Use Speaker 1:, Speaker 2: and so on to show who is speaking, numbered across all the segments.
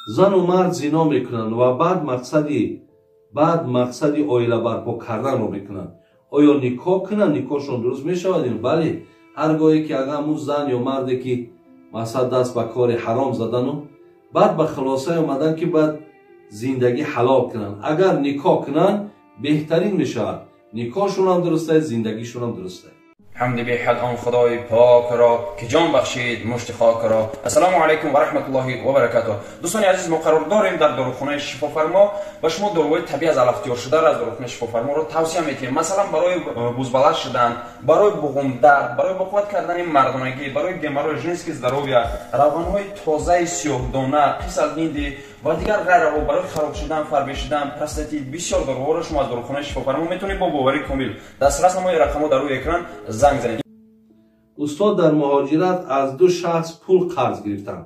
Speaker 1: Зану мард зино мекунанд ва баъд мақсади оила барпо карданро мекунанд. Оё никоҳ кунанд, никоҳшон дуруст мешавад? Бале, ҳар гоҳе ки агар ҳамун зан ё марде ки мақсад даст ба кори ҳаром задану баъд ба хулосае омадан ки баъд зиндагӣ ҳалол кунанд, агар никоҳ кунанд беҳтарин мешавад. Никоҳшонам дурустае, зиндагишонам дурустае.
Speaker 2: ҳамди беҳад он худои покро ки ҷон бахшид мушти хокро. Ассалому алайкум ва раҳматуллоҳи ва баракатуҳ. Дӯстони азиз, мо қарор дорем дар дорухонаи Шифофармо ва шумо доруҳои табиӣ аз алафтиёр шударо аз дорухонаи Шифофарморо тавсия метиҳем. Масалан, барои бузбаланд шудан, барои буғумдард, барои бақувват кардани мардонагӣ, барои геморрой, женский здоровье, равғанҳои тозаи сиёҳдона, қисалҳинди ва дигар ғайраҳо, барои хароб шудан, фарбе шудан, простатит, бисёр доруҳоро шумо аз дорухонаи Шифофармо метавонед бо боварии комил дастрас намои. Рақамҳо дар рӯи экран занг занед.
Speaker 1: Устод, дар муҳоҷират аз ду шахс пул қарз гирифтам.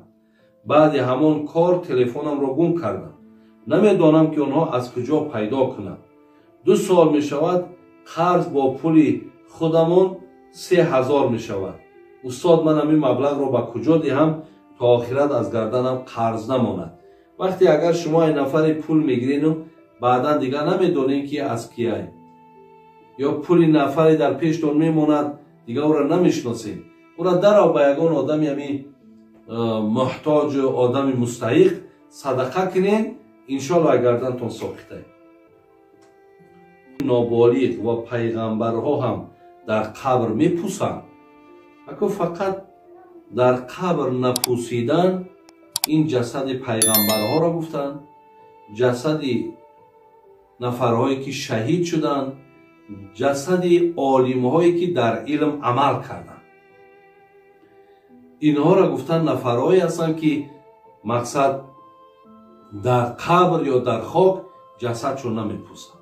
Speaker 1: Баъди ҳамон кор телефонамро гум кардам. Намедонам ки онҳо аз куҷо пайдо кунанд. 2 сол мешавад, қарз бо пули худамон 3000 мешавад. Устод, ман ҳамин маблағро ба куҷо диҳам то охират аз гарданам қарз намонад? Вақте агар шумо ай нафаре пул мегирену баъдан дигар намедонем ки аз кияй, ё пули нафаре дар пештон мемонад, дигар ӯро намешиносем, ӯро дарав ба ягон одами ҳамин муҳтоҷу одами мустаҳиқ садақа кунен, иншоалло ай гардантон соқитае. Ноболиғ ва пайғамбарҳо ҳам дар қабр мепӯсанд. Ако фақат дар қабр напӯсидан ин ҷасади пайғамбарҳоро гуфтанд, ҷасади нафарҳое ки шаҳид шуданд, ҷасади олимҳое ки дар илм амал карданд. Инҳоро гуфтанд нафарҳое ҳастанд ки мақсад дар қабр ё дар хок ҷасадшон намепӯсанд.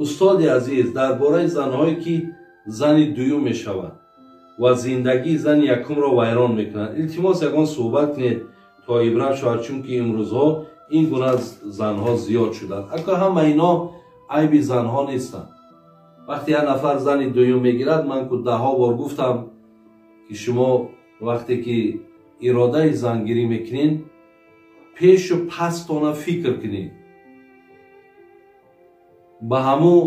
Speaker 1: Устоди азиз, дар бораи занҳое ки зани дуюм мешаванд ва зиндагии зани якумро вайрон мекунанд, илтимос ягон суҳбат кунед то ибрат шавад, чунки имрӯзҳо ин гуна занҳо зиёд шуданд. Ака ҳама ино айби занҳо нестанд. Вақте як нафар зани дуюм мегирад, ман ку даҳҳо бор гуфтам ки шумо вақте ки иродаи зангирӣ мекунед, пешу пастона фикр кунед, ба ҳамун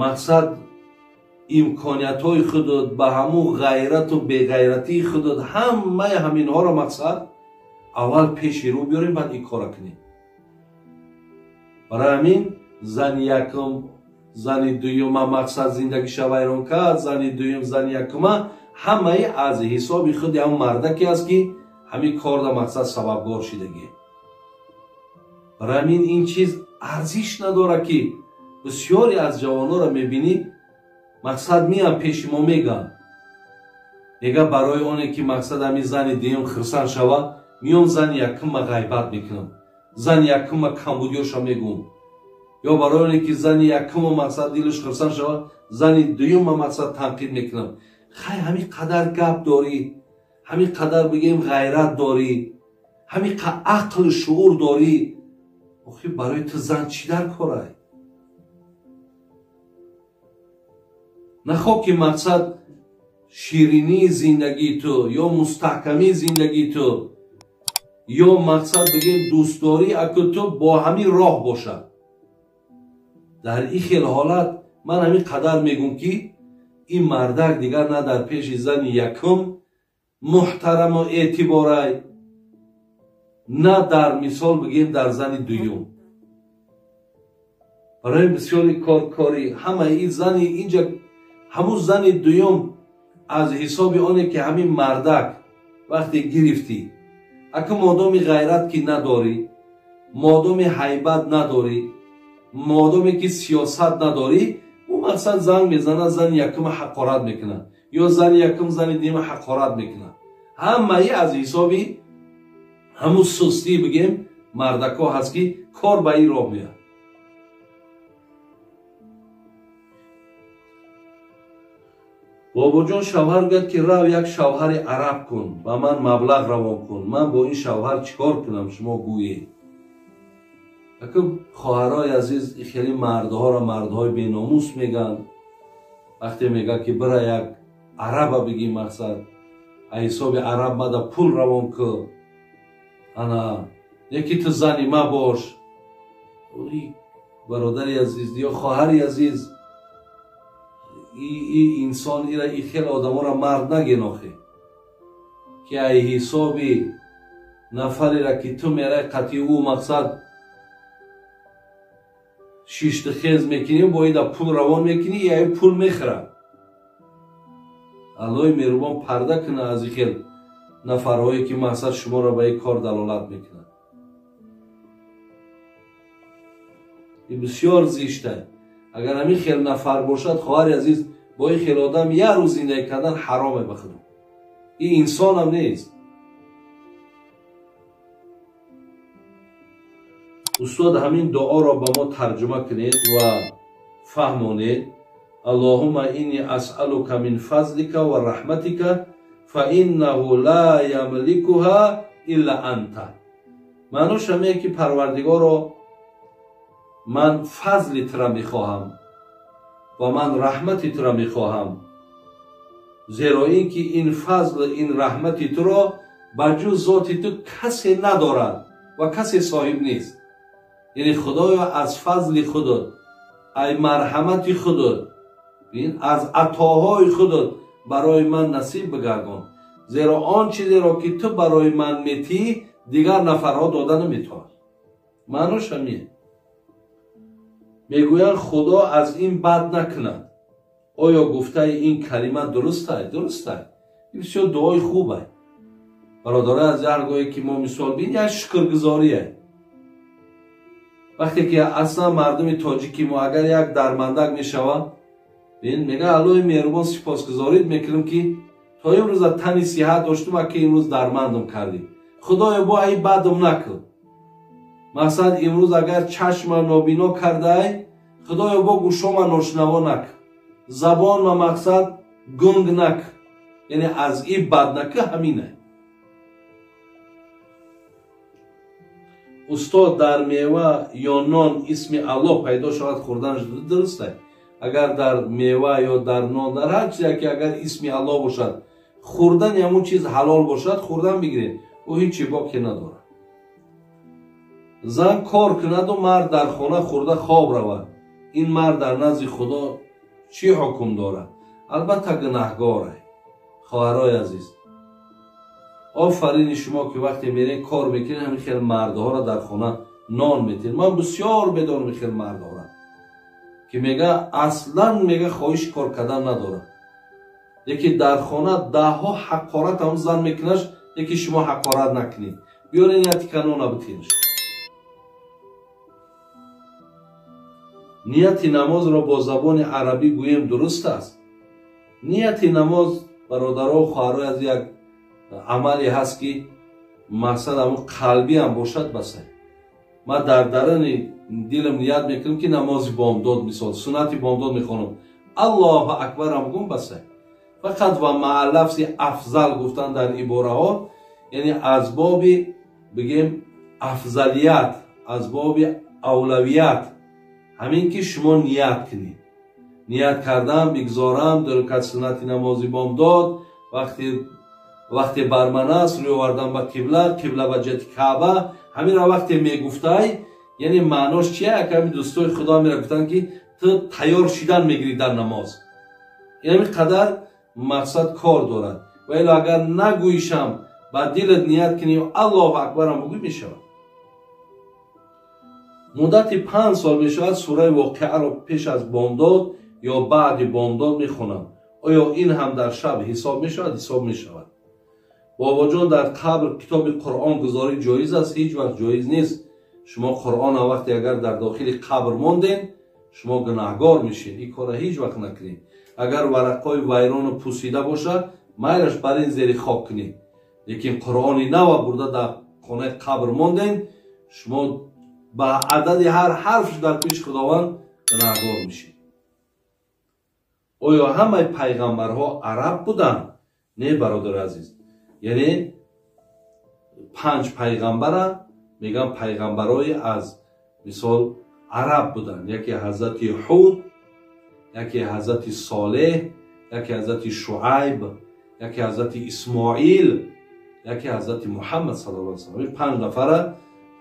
Speaker 1: мақсад имкониятҳои худот, ба ҳамун ғайрату беғайратии худот, ҳамаи ҳаминҳоро мақсад аввал пеши рӯ биёрем, баъд ин кора кунем. Барои ҳамин зани якум зани дуюма мақсад зиндагиша вайрон кард, зани дуюм зани якума ҳамаи аз ҳисоби худи ҳамун мардаке аст ки ҳамин корда мақсад сабабгор шидагӣ. Барои ҳамин ин чиз арзиш надорад ки бисёре аз ҷавонҳоро мебинӣ мақсад меян пеши мо мегӯянд, мега барои оне ки мақсад ҳамин зани дуюм хирсанд шава, миём зани якума ғайбат мекунам, зани якума камбудиёша мегӯм, ё барои оне ки зани якума мақсад дилаш хирсанд шава, зани дуюма мақсад танқид мекунам. Хай, ҳамин қадар гап дорӣ, ҳамин қадар бигем ғайрат дорӣ, ҳамин ақлу шуур дорӣ, охи барои ту зан чӣ дар корай? Нахоҳ ки мақсад ширинии зиндагии ту ё мустаҳкамии зиндагии ту ё мақсад бигем дӯстдорӣ аку ту бо ҳамин роҳ бошад. Дар ин хел ҳолат ман ҳамин қадар мегӯм ки ин мардак дигар на дар пеши зани якум муҳтараму эътиборай, на дар мисол бигем дар зани дуюм. Барои бисёри коркорӣ ҳамаи ин зани инҷа ҳамун зани дуюм аз ҳисоби оне ки ҳамин мардак вақте гирифтӣ, аку модоми ғайрат ки надорӣ, модоми ҳайбат надорӣ, модоме ки сиёсат надорӣ, ӯ мақсад занг мезанад, зани якума ҳақорат мекунад ё зани якум зани дуюма ҳақорат мекунад. Ҳамаи аз ҳисоби ҳамун сустӣ бигем мардакҳо ҳаст ки кор ба ин роҳ меяд. Бобоҷон шавҳар гӯяд ки рав як шавҳари араб кун, ба ман маблағ равон кун, ман бо ин шавҳар чӣ кор кунам, шумо гӯед. Аку хоҳарои азиз, хеле мардҳоро мардҳои беномус мегӯянд. Вақте мега ки бира як араба бигӣ, мақсад а ҳисоби араб мада пул равон ку, ана яки ту зани ма бош. Бародари азиз ё хоҳари азиз, и инсон ира и хел одаморо мард наген охе, ки ай ҳисоби нафарера ки ту мерай қатъи ӯ мақсад шиштихез мекунӣ, бо ида пул равон мекунӣ, и ай пул мехӯрад. Аллоҳи меҳрубон парда куна аз и хел нафарҳое ки мақсад шуморо ба ин кор далолат мекунад. И бисёр зишта. Агар ҳамин хел нафар бошад, хоҳари азиз, бо ин хел одам як рӯз зиндагӣ кардан ҳароме ба худо. Ин инсонам нест. Устод, ҳамин дуоро ба мо тарҷума кунед ва фаҳмонед. Аллоҳумма инни асъалука мин фазлика ва раҳматика фа иннаҳу ла ямликуҳа илла анта. Маънош ҳамее ки Парвардигоро, ман фазли тура мехоҳам ва ман раҳмати тура мехоҳам, зеро ин ки ин фазл, ин раҳмати туро ба ҷуз зоти ту касе надорад ва касе соҳиб нест. Яъне Худоё, аз фазли худот, ай марҳамати худот, аз атоҳои худот барои ман насиб бигардон, зеро он чизеро ки ту барои ман метиҳӣ, дигар нафарҳо дода наметавонанд. Маънош ҳамие. Мегӯянд Худо аз ин бад накунад. Оё гуфтаи ин калима дурустай? Дурустай. Ин бисёр дуои хубай. Бародарои аз ҳар гоҳе ки мо мисол бин, як шукргузорие. Вақте ки аслан мардуми тоҷики мо агар як дармандак мешавад, бин, мега Аллоҳи меҳрубон сипосгузорит мекунам ки то имрӯза тани сиҳат доштум, ки имрӯз дармандам кардӣ. Худоё, бо ай бадам накун. Мақсад имрӯз агар чашмам нобино кардаай, Худоё, бо гӯшома ношунаво накун, забонма мақсад гунг накун. Яъне аз и бад накун, ҳаминай. Устод, дар мева ё нон исми Аллоҳ пайдо шавад, хӯрданаш дурустай? Агар дар мева ё дар нон, дар ҳар чизе ки агар исми Аллоҳ бошад, хӯрдани ҳамун чиз ҳалол бошад, хӯрдан бигиред, ӯ ҳеҷ боке надорад. Зан кор кунаду мард дар хона хӯрда хоб равад, ин мард дар назди Худо чӣ ҳукм дорад? Албатта гунаҳгорай. Хоҳарои азиз, офарини шумо ки вақте мерен кор мекунед, ҳамин хел мардҳоро дар хона нон метиҳед. Ман бисёр медонам ин хел мардҳоро ки мега аслан мега хоҳиши кор кардан надорад, яке дар хона даҳҳо ҳақорат ҳам зан мекунаш, яке шумо ҳақорат накунед, биёрен яти канона битинаш. Нияти намозро бо забони арабӣ гӯем дуруст аст? Нияти намоз, бародаро, хоҳарои аз, як амале ҳаст ки мақсад ҳамун қалбӣ ҳам бошад басай. Ман дар даруни дилам ният мекунам ки намози бомдод, мисол суннати бомдод мехонам, Аллоҳу акбарам гум басай. Фақат ва маа лафзи афзал гуфтан дар ибораҳо, яъне аз боби бигем афзалият, аз боби авлавият, ҳамин ки шумо ният кунед. Ният кардан бигзорам ду ракат суннати намози бомдод, вақте бар ман аст рӯй овардан ба қибла, қибла ба ҷиҳати Каъба, ҳаминро вақте мегуфтай, яъне маънош чия? Як ҳамин дӯстои Худо мера гуфтанд ки ту тайёр шидан мегирӣ дар намоз. Ин ҳамин қадар мақсад кор дорад. Ва ило агар нагӯишам, ба дилат ният кунӣ, Аллоҳу акбарам бугӯй, мешавад. Муддати 5 сол мешавад сураи Воқеаро пеш аз бомдод ё баъди бомдод мехонам. Оё ин ҳам дар шаб ҳисоб мешавад? Ҳисоб мешавад. Бобоҷон, дар қабр китоби Қуръон гузорӣ ҷоиз аст? Ҳеҷ вақт ҷоиз нест. Шумо Қуръона вақте агар дар дохили қабр монден, шумо гунаҳгор мешед. Ин корро ҳеҷ вақт накунед. Агар варақҳои вайрону пусида бошад, майлаш бар ин зери хок кунед. Лекин Қуръони нава бурда дар хонаи қабр монден, шумо ба адади ҳар ҳарфш дар пеши Худованд гунаҳгор мешед. Оё ҳамаи пайғамбарҳо араб буданд? Не, бародари азиз. Яъне 5 пайғамбара мегӯянд пайғамбарои аз мисол араб буданд. Яке ҳазрати Ҳуд, Яке ҳазрати Солеҳ, яке ҳазрати Шуайб, яке ҳазрати Исмоил, яке ҳазрати Муҳаммад саллаллоҳу алайҳи васаллам. Панҷ нафара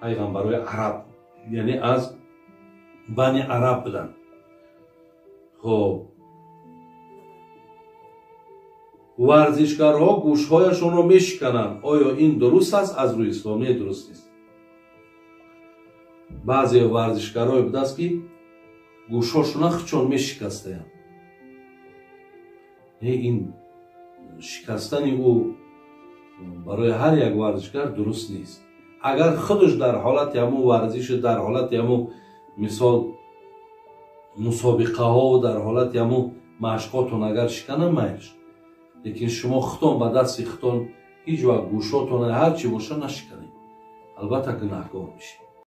Speaker 1: пайғамбарои араб, яъне аз бани араб буданд. Хоб, варзишгарҳо гӯшҳояшонро мешикананд, оё ин дуруст аст? Аз рӯи ислом не, дуруст нест. Баъзе варзишгарое будааст, ки гӯшҳошона хучон мешикастаянд. Не, ин шикастани ӯ барои ҳар як варзишгар дуруст нест. Агар худаш дар ҳолати ҳамун варзишу дар ҳолати ҳамун мисол мусобиқаҳо, дар ҳолати ҳамун машқотон агар шикана, майлш. Лекин шумо худтон ба дасти худтон ҳеҷ вақт гӯшотон ҳар чӣ боша нашиканед, албатта гунаҳгор мешед.